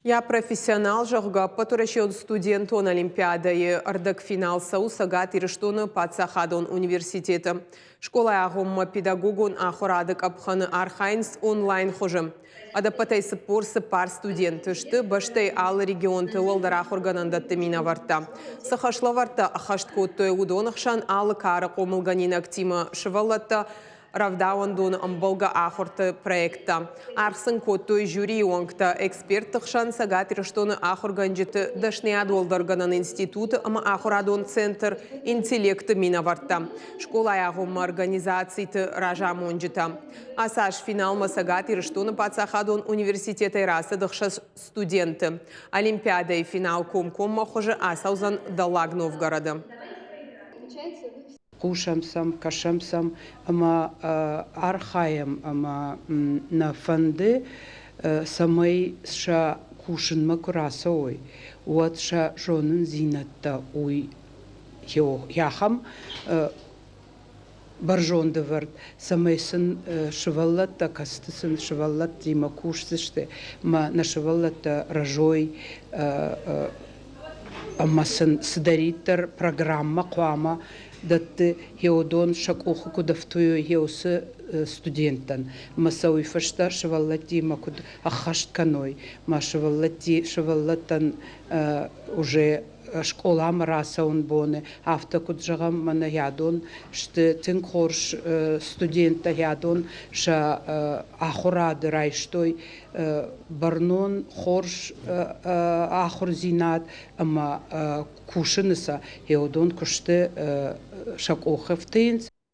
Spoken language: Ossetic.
Я профессионал, зӕгъгӕ, ӕппӕтуӕрӕсеон студентон олимпиадӕйы ӕрдӕгфинал цӕуы Цӕгат Ирыстоны паддзахадон университеты. Скъолайы агъоммӕ педагогон ахуырады къӕпхӕны архайынц онлайн хуызы. Ӕдӕппӕтӕй 44 студенты сты бӕстӕйы алы регионты уӕлдӕр ахуыргӕнӕндӕтты минӕвӕрттӕ. Цы хӕслӕвӕрдтӕ ӕххӕст кодтой, уыдоны хсӕн алы кары хъомылгӕнинӕгтимӕ сывӕллӕттӕ рӕвдауӕндоны ӕмбӕлгӕ ахуырты проекттӕ. Аргъ сын кодтой жюрийы уӕнгтӕ, экспертты хсӕн Цӕгат Ирыстоны ахуыргӕнджыты дӕсныйад уӕлдӕргӕнӕн институты ӕмӕ ахуырадон центр «Интеллект-ы» минӕвӕрттӕ, скъолайы агъоммӕ организациты разамонджытӕ. Ацы аз финалмӕ Цӕгат Ирыстоны паддзахадон университетӕй рацыд ӕхсӕз студенты. Олимпиадӕйы финал комкоммӕ хуызы ацӕудзӕн Дӕллаг Новгороды. Хъусӕм сӕм, кӕсӕм сӕм ӕмӕ архайӕм ӕмӕ нӕ фӕнды, цӕмӕй сӕ кусынмӕ куы рацӕуой, уӕд сӕ зонындзинӕдтӕ уый ахӕм бӕрзонд ӕвӕрд, цӕмӕй сын сывӕллӕттӕ, кӕцыты сын сывӕллӕттимӕ кусдзысты ӕмӕ нӕ сывӕллӕттӕ рӕзой ӕмӕ сын цыдӕриддӕр программӕ хъуамӕ дӕтты, гъеуыдон сӕ къухы куыд ӕфтуйой, гъеуыцы студенттӕн ӕмӕ сӕ уый фӕстӕ сывӕллӕттимӕ куыд ӕххӕст кӕной, ӕмӕ сывӕллӕттӕн уже скъоламӕ рацӕуын боны, афтӕ куыд зӕгъӕм, мӕнӕ гъӕдон сты тынг хорз студенттӕ, гъӕдон сӕ ахуырады райстой бӕрнон хорз ахуырдзинад ӕмӕ кусыны сӕ гъеуыдон куысты сӕ къухы ӕфтыйынц.